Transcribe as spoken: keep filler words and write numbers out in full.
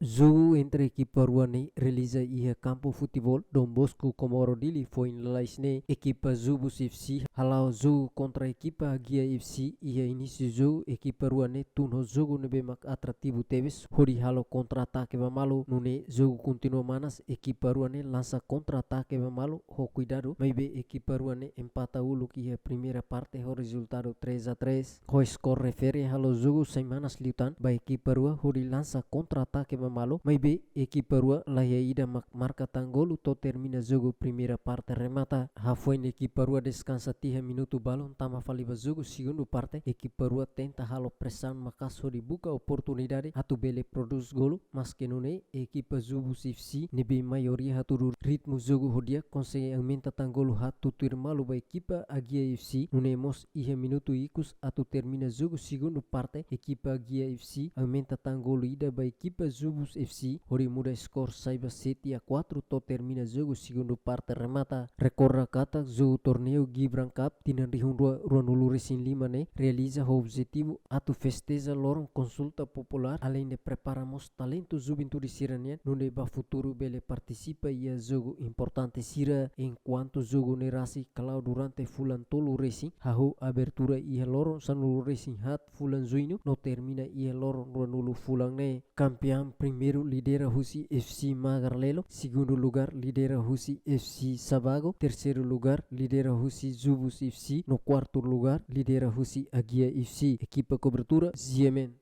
Jogu entre ekipa rua ne'e realiza iha kampu futeból Don Bosco Comoro Dili foin lalais ne'e. Ekipa Zubus F C hala'o jogu kontra ekipa Agia F C. Iha inísiu jogu, ekipa rua ne'e tun ho jogu ne'ebé mak atrativu tebes, hodi halo kontra-atake ba malu. Nune'e jogu kontinua manas, ekipa rua ne'e lansa kontra-atake ba malu ho kuidadu, maibé ekipa rua ne'e empata uluk iha primeira parte ho rezultadu três a três. Ho skor refere halo jogu sai manas liután ba ekipa rua hodi lansa kontra-atake ba malu, maibé ekipa rua laiha ida mak marka tan golu to'o termina jogu primeira parte remata. Hafoin ekipa rua deskansa tiha minutu balun, tama fali ba jogu segundu parte, ekipa rua tenta halo presaun maka'as hodi buka oportunidade atu bele prodús golu, maske nune'e ekipa Zubus F C ne'ebé maioria hatudu ritmu jogu ho di'ak konsege aumenta tan golu haat tutuir malu ba ekipa Agia F C. Nune'e mós iha minutu ikus atu termina jogu segundu parte, ekipa Agia F C aumenta tan golu ida ba ekipa Zubus F C, hodi muda skor sai ba sete a quatro to'o termina jogu segundu parte remata. Rekorda katak jogu torneiu Gibran Cup tinan rihun rua ruanulu resin lima ne'e realiza ho objetivu atu festeja loron konsulta populár, aleinde prepara mós talentu juventude sira-nian, nune'e ba futuru bele partisipa iha jogu importante sira. Enkuantu jogu ne'e rasik hala'o durante fulan tolu resin, hahú abertura iha loron sanulu resin haat fulan Juñu no termina iha loron ruanulu fulan ne'e. Kampeaun primeiru lidera husi F C Magar Lelo, segundu lugár lidera husi F C Sabago, terseiru lugár lidera husi Zubus F C, no kuartu lugár lidera husi Agia F C. Ekipa kobertura, G M N.